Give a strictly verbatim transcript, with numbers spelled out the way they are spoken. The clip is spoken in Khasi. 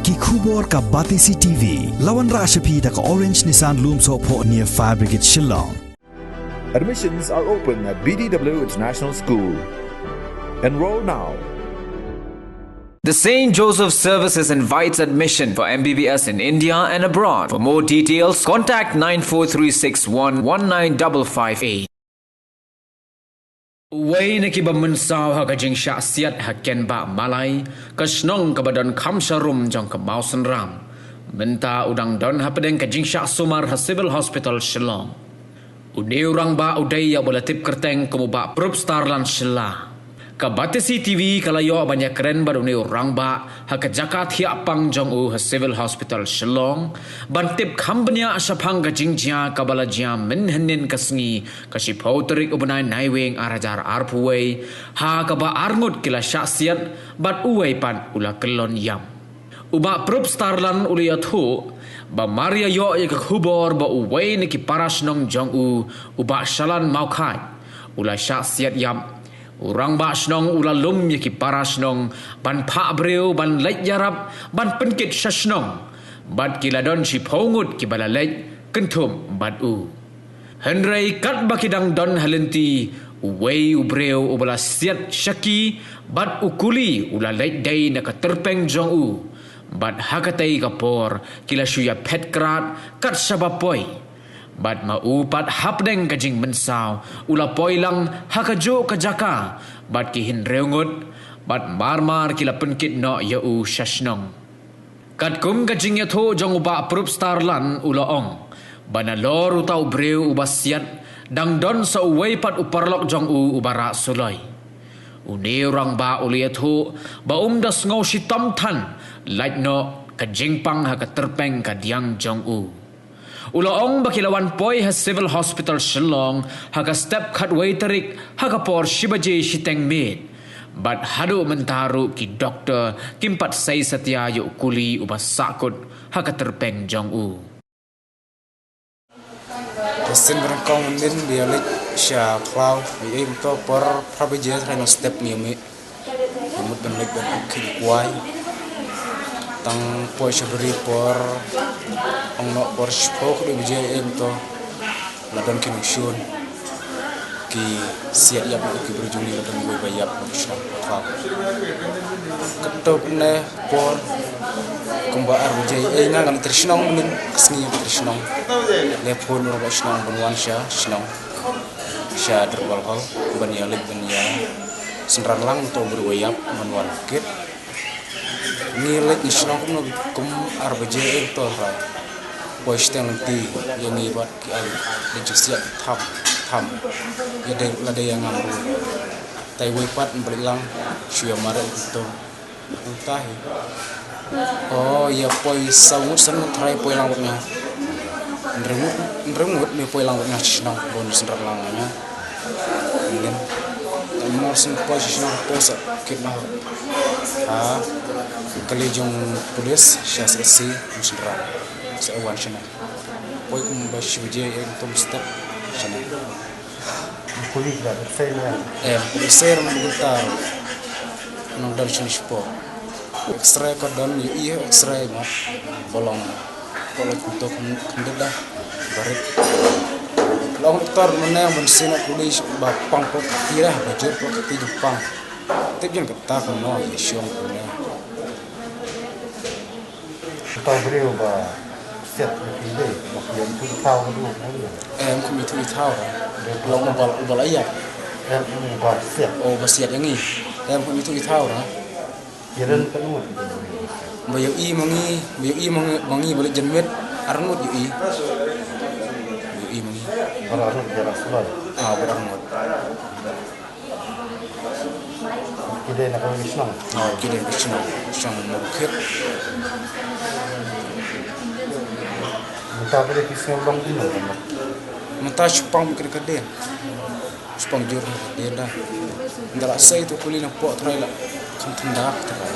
Ki khubor ka Batesi T V. La wanrah sha phi da ka Orange Nissan Lumsohphoh near Fire Brigade Shillong. Admissions are open at B D W International School. Enroll now. The Saint Joseph Services invites admission for M B B S in India and abroad. For more details, contact nine four three six one one nine double five eight. Uwei na kiba mynsaw ha ka jingshah siat ha Kenbah Malai, ka shnong kaba don kham sharum jong ka Mawsynram, mynta u dang don hapdeng ka jingshah sumar ha Civil Hospital Shillong. Une u rangbah u dei ïa uba la tip kyrteng kum u Bah Prupstarlan Shylla. Ka Batesi T V ka la ïoh ban ïakren bad une u rangbah ha ka jaka thiah pang jong u ha Civil Hospital Shillong, ban tip kham bniah shaphang ka jingjia kaba la jia mynhynnin ka sngi, ka shiphew tarik u bnai Naiwieng ar hajar arphew wei, ha kaba arngut ki la shah siat bad uwei pat u la kyllon ïap. U Bah Prupstarlan u la ïathuh ba mar ïa ïoh ïa ka khubor ba uwei na ki para shnong jong u, u Bah Shalan Mawkhait, u la shah siat ïap, u rangbah shnong u la lum ïa ki para shnong ban phah briew ban leit ïarap ban pynkit sha shnong, bad ki la don shiphew ngut kiba la leit kynthup bad u. Hynrei katba ki dang don ha lynti, uwei u briew uba la siat sha ki bad u kuli u la leit dei na ka tyrpeng jong u. Bad ha katei ka por ki la shu ïa phet krad kat shaba poi. Bad ma u pat hapdeng ka jingmynsaw u la poi lang ha kajuh ka jaka bad ki hynriew ngut, bad mar mar ki la pynkit noh ïa u sha shnong. Katkum ka jingïathuh jong u Bah Prupstarlan u la ong ba nalor uta u briew uba siat dang don sa uwei pat u paralok jong u uba rah suloi. Une u rangbah u la ïathuh ba um da sngew shitom than lait noh ka jingpang ha ka tyrpeng ka diang jong u. U la ong ba ki la wan poi ha Civil Hospital Shillong ha ka step khatwei tarik ha ka por shi baje shiteng miet. Bad haduh mynta ruh ki doktor kim pat sei satia ïa u kuli uba sahkut ha ka tyrpeng jong u. Te sien ba nyngkong mynnin ba ïa leit sha khlaw, ïa ei mynta por phra baje trai na step ngi ïa mih. Ngi mut ban leit ban khih kwai. Tang poi sha bri por ong noh por shiphew khyndai baje ïa ei mynta. La don ki nongshun. Ki siat ïap na ki briew jong ngi, la don uwei ba ïap na ki shnong khlaw. Katto katne por kumba ar baje ïa ei nga ngan trei shnong mynnin, ka sngi ngan trei shnong. Le phone ruh ba shnong ban wan sha shnong. Sha Darbal Hall ban ïa leit ban ïa synran lang to briew ba ïap ban wan kit. Ngi leit ngi shnong kumno kum ar baje ei to ra. Poi shiteng lynti ïa ngi bad ki ai leit jingsiat tham tham. Ïa dei la dei ïa ngam ruh. Tai wei pat ba leit lang shu ïa mareh to. Nangta hi. Oh, ïa poi saw ngut san ngut trai poi lang bad nga. Hynriew ngut, hynriew ngut me poi lang bad nga sha shnong, bun synran lang nga. Ngen. Mo syn poi sha shnong to sa kit na. Ha. Kali jong police sha sa si synran. Sa wan shana. Poi kumba shi baje ïa tum step shana. Kuli ka, sei na. Em, sei na mynta. Nang don shini shipor. X-ray ka don, ïa i X-ray ma. Bolong. Bolong kunto khyndiat da. Barit. Long doktor mynne ban sien kuli ba pang pok ti da, ba jur pok ti jong pang. Tip jin kata kumno ïa shong kumne. Uta u briew ba siat ïa phi dei, ba phi ïathuh i thaw ka dei u briew. Em, kum ïathuh i thaw. Dei u long ba, ba la ïap. Em, u ba siat. Oh, ba siat ïa ngi. Em, kum ïathuh i thaw ra. Ïa ren ka ngut. Ba ïohi ma ngi, ba ïohi ma ngi, ma ngi ba leit janmiet, ar ngut ïohi. Ïohi ma ngi. Ba ar ngut ïa ra suloi. Ah, ba ar ngut. Ki dei na ka shnong. Ah, ki dei na ka shnong. Shnong Murkhit. Mynta ba dei ki shnong long kumno? Mynta shipang ki ka dei. Shipang jur ka dei da. Nda la sei to kuli na pok trai la. Kan tanda trai.